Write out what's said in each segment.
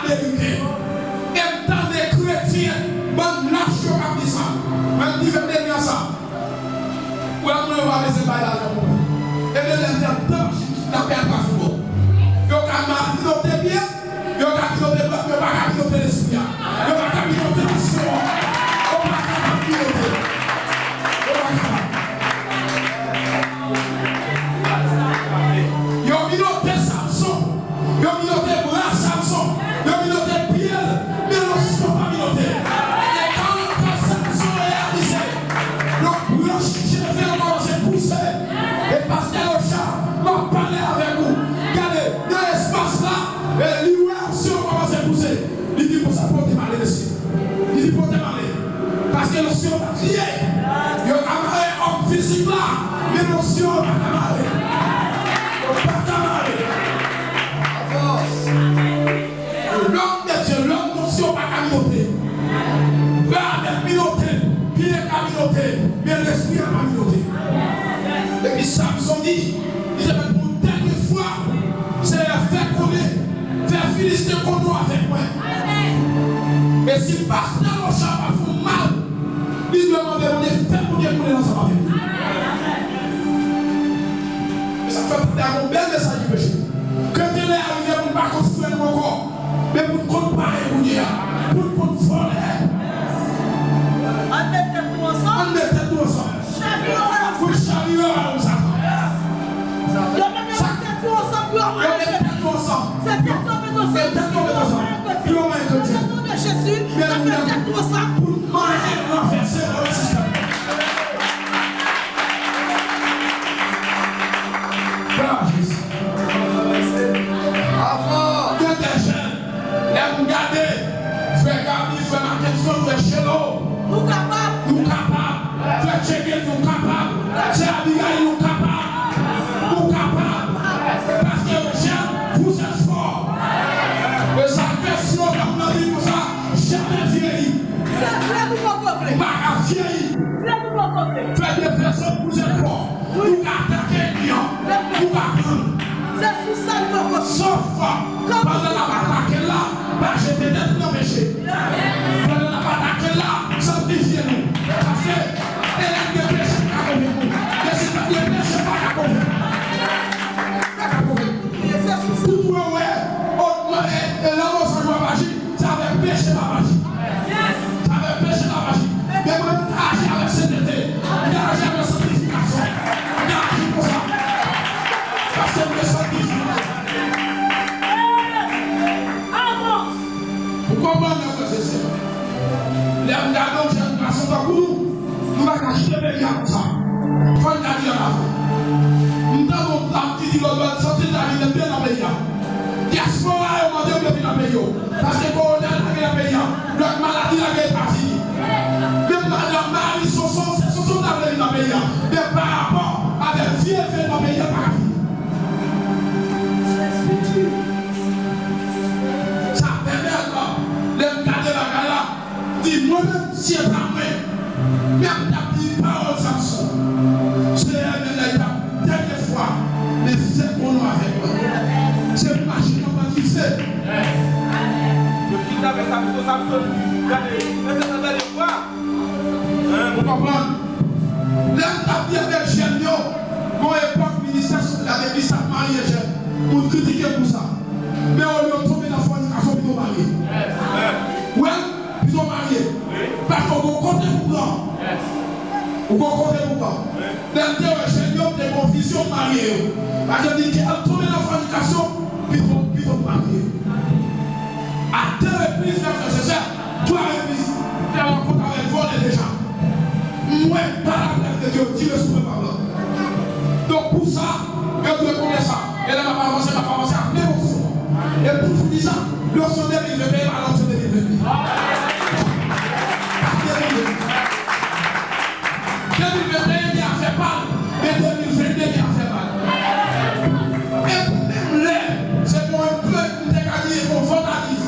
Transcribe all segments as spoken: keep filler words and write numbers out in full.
Ameriken. E m tande kretyen, bann lach yo k ap di sa. Mwen m di fè dènye sa. Ou wè moun yo pa bezwen bay lajan pou mwen. E de lè m nan tan kidnapè a pa foubo. Yo ka mal pilote byen, yo ka pilote bòt, yo pa ka pilote lespri a. Yo pa ka pilote nasyon an. Yo pa ka pilote. Yo pa ka. Yo pilote Samson. Yo pilote bra Samson. Yo pilote pye l. Men lòske yo pa pilote. E karant tan Samson reyalize yon branch cheve l kòmanse pouse. E pastè Locha, m ap pale avèk ou. Gade, nan espas la, e li wè onksyon kòmanse pouse. Li di konsa, pote m ale, mesye. Li di pote m ale. Paske onksyon pa t lye. Yo ka mare òm fizik la, men onksyon pa ka mare. Yo pa ka mare. Lòm de Dye, lòm onksyon pa ka pilote. Bra a pilote, pye ka pilote, men lespri a pa pilote. Epi Samson di, li te mèt pou dènye fwa, Seyè, fè konnen, fè Filisten konnen w avèk mwen. E si pastè Locha pa fè w mal, li dwe mande Bondye, fè Bondye konnen ansanm avèk li. E sa fè pastè a gon bèl mesaj li preche. Kretyen lè a rive pou n pa konn frè nou ankò, men pou n konn parèy kounye a, pou n konn vòlè. Ann met tèt nou ansanm. Ann met tèt nou ansanm. Chavire yo. Pou chavire yo, Satan. Yo mete tèt yo ansanm pou yo manje. Yo mete tèt yo ansanm. Se tèt yo mete ansanm. Se tèt yo mete ansanm. Pou yo manje kretyen. Nan non de Jezi, yo mete tèt yo ansanm. Pou nou manje, ranvèse lòt sistèm. Bravo, Jezi. Avan. Gen de jèn. Lè m gade, frè Gaby, frè Mackenson, frè Chelo, nou kapab. Nou kapab. Frè Tchegel, nou kapab. Sè Abigail, nou kapab. Nou kapab. Paske yo jèn, vous êtes forts. E sa fè slogan m nan di konsa, janmè vyeyi. Se vre, nou poko vle. M pa ka vyeyi. Vre, nou poko vle. Frè Jefferson, vous êtes forts. Nou ka atake ènmi an. Nou ka pran l. Se sou sa nou poko. Sòf pandan n ap atake l la, pa jete tèt nou nan peche. Pandan n ap atake l la, santifye nou. Paske, e lè gen peche pa ka konvenk ou. Men si pa gen peche, pa ka konvenk ou. Pa ka konvenk ou. Tout wè, wè, o, e, e, lanmò san jwa pa aji. Se avèk peche m ap aji. Se avèk peche m ap aji. Men mwen, m ka aji avèk sentete. M ka aji avèk santifikasyon. M ka aji konsa. Paske m gen santifikasyon. Ou konprann, mè frè e sè? Lè m gade yon jèn gason tankou nou, nou pa ka kite peyi a konsa. Fò n gade ann avan. M tande yon dam ki di lòt bò, l santi l ta vin nan peyi a. Dyaspora yo mande pou yo vin nan peyi yo. Paske kowona lage nan peyi a. Lòt maladi lage Etazini. Menm madan Mari Sonson, se Sonson ta vle vin nan peyi a. Men pa rapò avèk vye evènman peyi a pa ka vini. Sa fè bèl kò. Lè m gade bagay la, di mwen menm, si e pa mwen, men m t ap li pawòl Samson. Seyè, men la, e t ap dènye fwa, men fè konnen w avèk mwen. Se machin nan bandize. Yo kidnape Samson, Samson, gade, men se nan dènye fwa. Ou konprann? Lè m t ap di avèk jèn yo, gon epòk ministè sou la legliz t ap marye jèn. Moun kritike m pou sa. Men olye w tonbe nan fònikasyon, pito w marye. Ou wè? Pito w marye. Paske w gon kote pou pran. Ou gon kote pou pran. Lè m te wè jèn yo, m te gon vizyon m marye yo. Paske m di, kè l tonbe nan fònikasyon, pito, pito m marye. A de repriz, mè frè e sè, twa repriz, m te rankontre avèk vòlè deja. Mwen, pa laprès de Dye, tire sou mwen pa blan. Donk, pou sa, yo dwe konnen sa. E lè m ap avanse, m ap avanse ak menm onksyon an. E pou tout ki sa, onksyon de mil venteyen pa onksyon de mil vennde. Pa de mil vennde. De mil venteyen gen afè pa l, men de mil vennde gen afè pa l. E pou menm lè, se pou yon pèp, m te ka di, yon vandalis.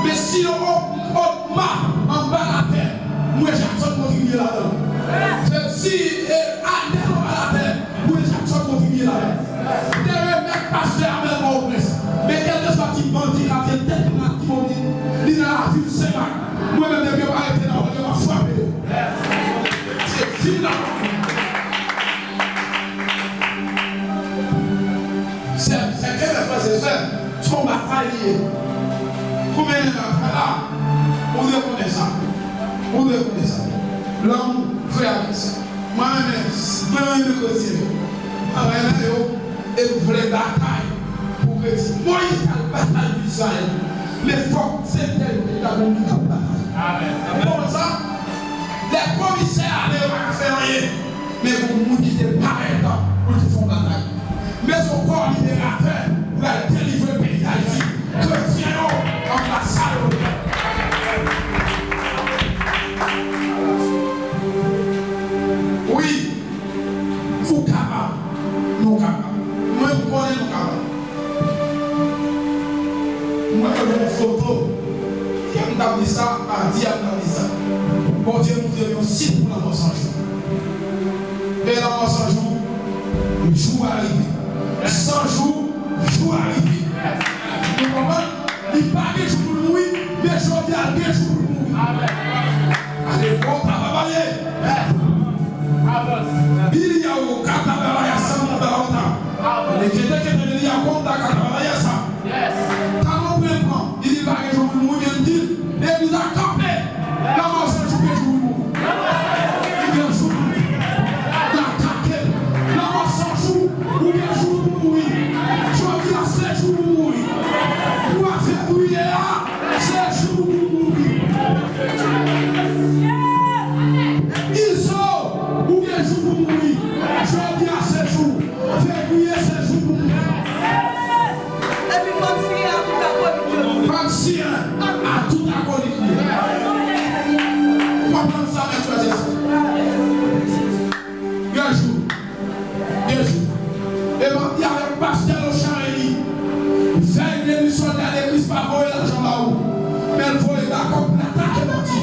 Men si yon òm, òm ma, anba latè, M wè Jackson kontribye ladan l. Se si, e, Adèl anba latè, m wè Jackson kontribye ladan l. M te remèt pastè Amèl Pòtoprens. Men kèlkeswa ti bandi k ap jwenn tèt nan ti bandi, Konbyen nèg ap fè la? Ou dwe konnen sa. Ou dwe konnen sa. Lanmou, frè avèk sè. Mwen renmen, mwen renmen kretyen yo. Mwen renmen yo. E m vle batay pou kretyen. Moyiz t al batay pou Izrayèl. Men fòk se tèl peyi la pou moun k ap batay. Amèn. Ou konprann sa? Lè komisè ale, yo pa ka fè anyen. Men gon moun ki te parèt pou l te fè yon batay. Men se yon kò liberatè pou l al delivre peyi Dayiti. Kretyen yo ann la sal. Wi, ou kapab, nou kapab. Mwen, m konnen nou kapab. Mwen, mwen gen yon foto. Yè m t ap di sa, madi a m t ap di sa. Bondye montre m yon sit pou Lanmò San Jou. E Lanmò San Jou, jou a rive. San jou, jou a rive. Nou konprann? Li pa gen jou pou l mouri, men jodi a l gen jou pou l mouri. Ale, bon, ta pa pale. Bili a ou ka ta pale a sa, mon ta, ta. Amen. Kete, kete, bili a konn ta ka ta pale a sa. Yes. Talon pran pran. Li di pa gen jou pou l mouri, men l di l, legliz la kanpe. Lanmò San Jou gen jou pou l mouri. Li gen jou pou l mouri. L atake l. Lanmò San Jou, ou gen jou pou mouri. Jodi a se jou pou mouri. Twa fevriye a, se jou pou mouri. Izo, ou gen jou pou mouri. Jodi a se jou. Fevriye se jou pou mouri. Epi fòm siyen a tout akolit yo. Fòm siyen a tout akolit yo. Konprann sa, mèt frè e sè. Gen jou. Gen jou. E m ap di avèk pastè Lochard Élie, vèy de nwi sòlda de Kris pa voye lajan ba ou, men l voye bakòp pou l atake bandi.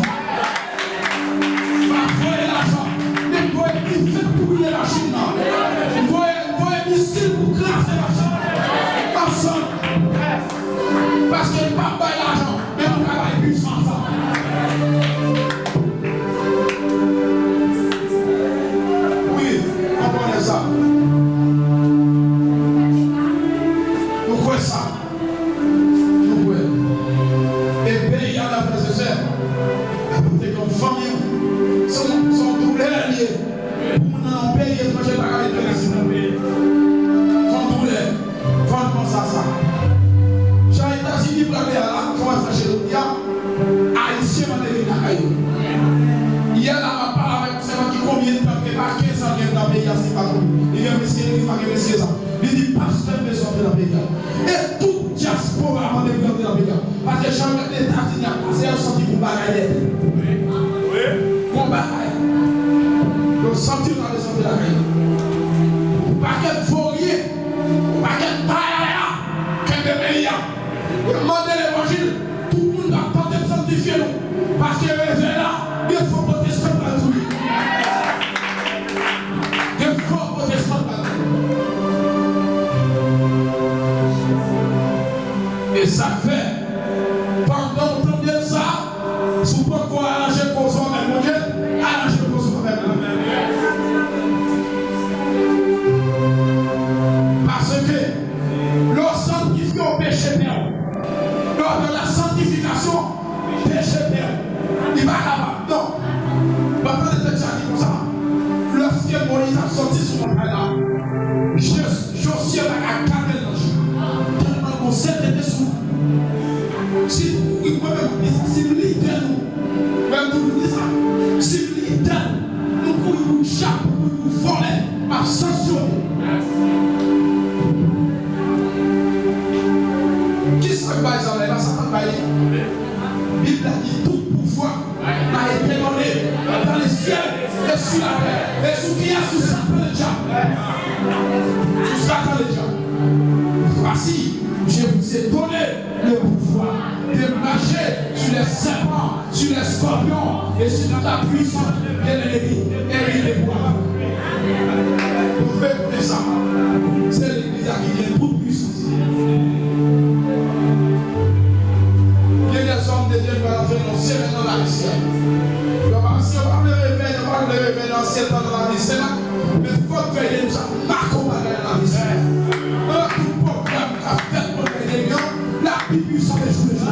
Pa voye lajan, men voye difèt pou brule machin nan. Voye, voye misil pou kraze machin nan. Ansanm. Paske l p ap bay lajan, men nou ka bay pwisans lan. Wi, nou konnen sa. Nou kwè sa. Nou kwè. E peyi a, frè e sè, la pote kòm fanmi w. Se yon, se yon doulè li ye. Pou moun nan yon peyi etranje pa ka vin pran sou moun. Se yon doulè. Fò n panse a sa. Jan Etazini prale a la, jan w wè sa jodi a, Ayisyen mande vin lakay yo. Yè la, m ap pale avèk yon sèvant ki konbyen tan, gen pa kenz an li gen nan peyi a, si m pa twonpe. Li gen plis ke, li pa gen plis ke sa. Li di, pastè, m bezwen antre nan peyi a. E tout dyaspora mande pou yo antre nan peyi a. Paske jan yo gade Etazini ap pase a, yo santi gon bagay dèyè tèt. Gon bagay. Yo santi yo ta bezwen antre lakay yo. Yon pakèt voryen, yon pakèt payaya kenbe peyi a. Yo mande levanjil. Tout moun k ap tante m sanktifye nou. Paske revèy la, gen fo pwotestan k pral touye. Gen fo pwotestan k pral touye. E sa k fè, pandan w tande l sa, si w poko aranje koze w avèk Bondye, aranje koze w avèk Bondye. Paske lè w sanktifye w, peche pè w. Lè w nan la sanktifikasyon, peche pè w. Li pa kapab. Non. Pandan tèks la di konsa, lòske Moyiz ap sòti sou montay la, Je-, Josye pa ka gade l nan je. Tèlman gon sentete sou. Si nou kouri, mwen menm, m di sa, si lidè nou, mwen m toujou di sa, si lidè nou, nou kouri pou n chape, nou kouri pou n vòlè, m ap sanksyone. Kisa k bay zam la? E pa Satan k bay li? Bib la di tout pouvwa m'a été donné dans les cieux et sur la terre. Et sous qui est? Sous Satan le diable. Sous Satan le diable. Voici, je vous ai donné le pouvoir de marcher sur les serpents, sur les scorpions et sur toute la puissance de l'ennemi. Et il ne pourra pas. Vous pouvez connaître ça. C'est l'église qui vient toute puissance. Gen dèzòm de Dye pral antre nan yon semèn nan lavi syèl. Yo pa, si yo pa vle revèy, yo pa vle revèy nan ansyen tan nan lavi syèl la. Men fòk vèy de nou sa make yon bagay nan lavi syèl. Nan tout pwogram k ap fèt kont vèy de nou an, Labib Pwisan ke jou le jou.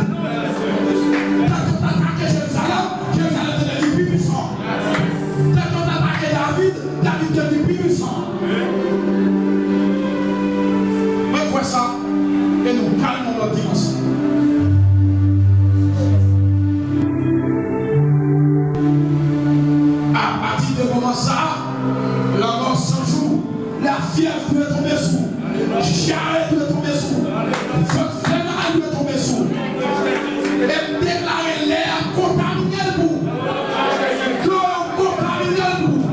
Tèt yo t atake Jerizalèm, Jerizalèm te vin pi pwisan. Tèt yo t atake David, David te vin pi pwisan. Mwen kwè sa, e nou pral nan lòt dimansyon. Apati de moman sa a, lanmò san jou, lafyèv dwe tonbe sou ou. Jare dwe tonbe sou ou. Fè, fè mal dwe tonbe sou ou. E m deklare lè a kontamine l pou ou. Dlo yo kontamine l pou ou.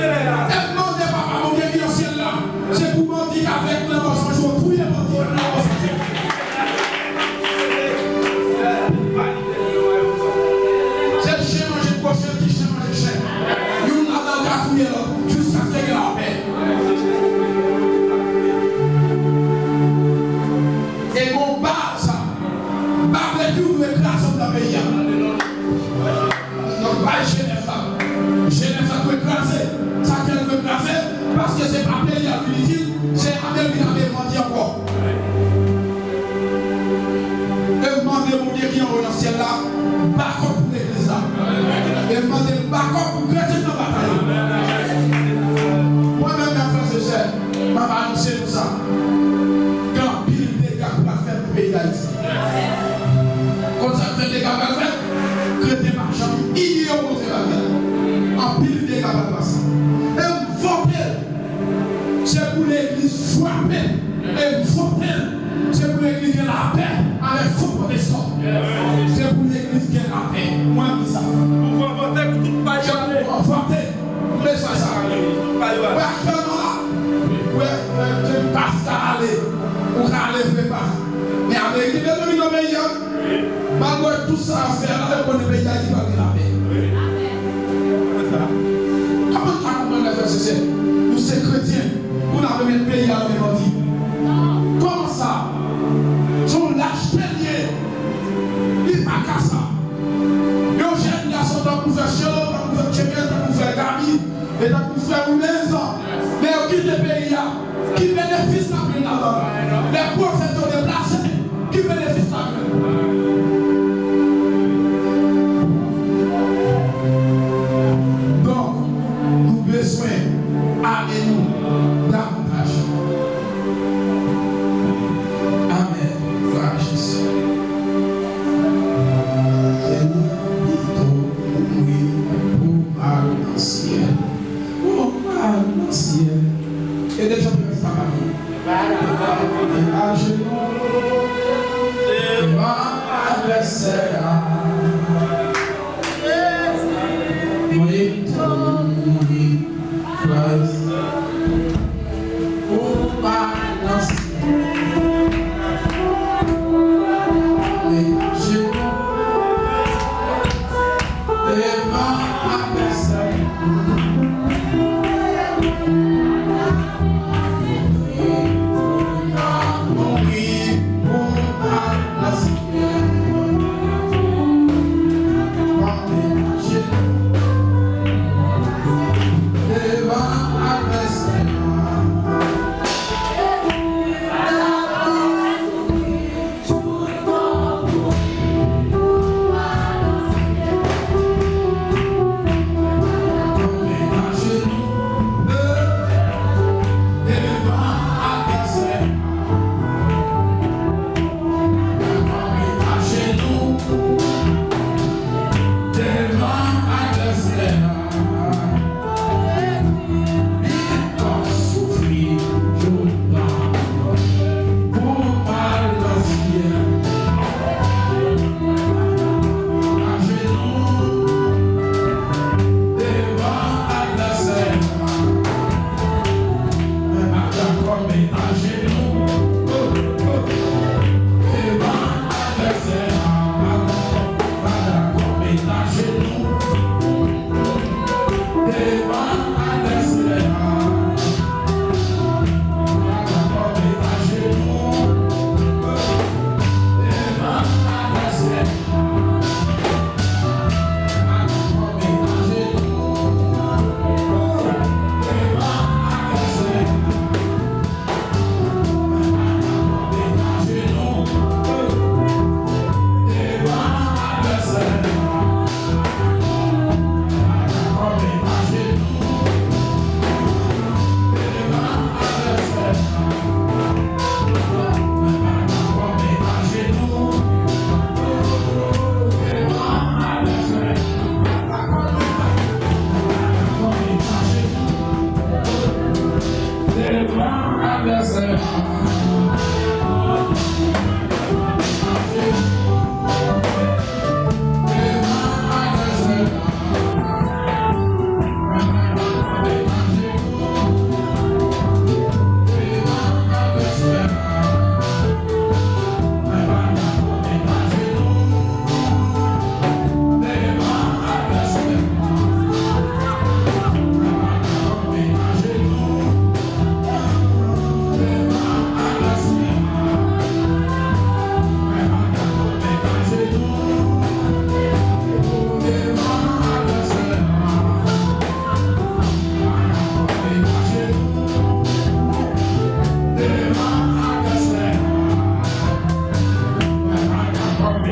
E m mande Papa Bondye ki nan syèl la, se pou bandi k avèk lanmò san jou touye bandi yo nan lanmò san jou. Se chen manje kochon ki chen manje chen. Youn ladan l ka touye lòt jiskaske gen lapè. E gon baz, babekyou dwe kraze anndan peyi a. Donk, bay G nèf la. G nèf la dwe kraze. Sa fè l dwe kraze, paske se pa peyi a vin itil, se ame vin ame bandi ankò. E m mande Bondye ki anwo nan syèl la, bakòp pou legliz la. E m mande l bakòp pou kretyen nan batay yo. Mwen menm, mè frè e sè, m ap anonse nou sa. Gen anpil dega k pral fèt nan peyi Dayiti. Konn sa k fè dega pral fèt? Kretyen pa janm inyore yon bagay. Anpil dega pral pase. E m vote l. Se pou legliz frape. E m vote l. Se pou legliz gen lapè avèk fo pwotestan. Se pou legliz gen lapè. Mwen di sa. Pouvwa vote pou tout bagay ale. Pouvwa vote. Ou bezwen sa. Ou aktyèlman la, ou wè, ou wè, pastè ale, ou ka ale vre pa. Men Ameriken bezwen vin nan peyi a. Malgre tout sa y ap fè la, yo konnen peyi Dayiti pral gen lapè. Kòman n ka konprann lè frè e sè, nou se kretyen, pou n ap remèt peyi a nan men bandi? Kòman sa? Se yon lachte l ye. Li pa ka sa. Yon jèn gason tankou frè Chelo, tankou frè Tcheke, tankou frè Gaby, e tankou frè Wilens, lè yo kite peyi a, ki benefis n ap jwenn ladan l? Lè pwofèt yo deplase, ki benefis n ap jwenn? Donk, nou bezwen ame nou davantaj. Amèn. Glwa a Jezi. Ke nou pito mouri pou pa al nan syèl. Pou pa al nan syèl. E deja te di sa pa vre. Mwen ajenou devan advèsè a. Mwen pito mouri. Kras pou pa nan syèl. Mwen ajenou devan advèsè. Mouri pou pa nan syèl.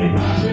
Mache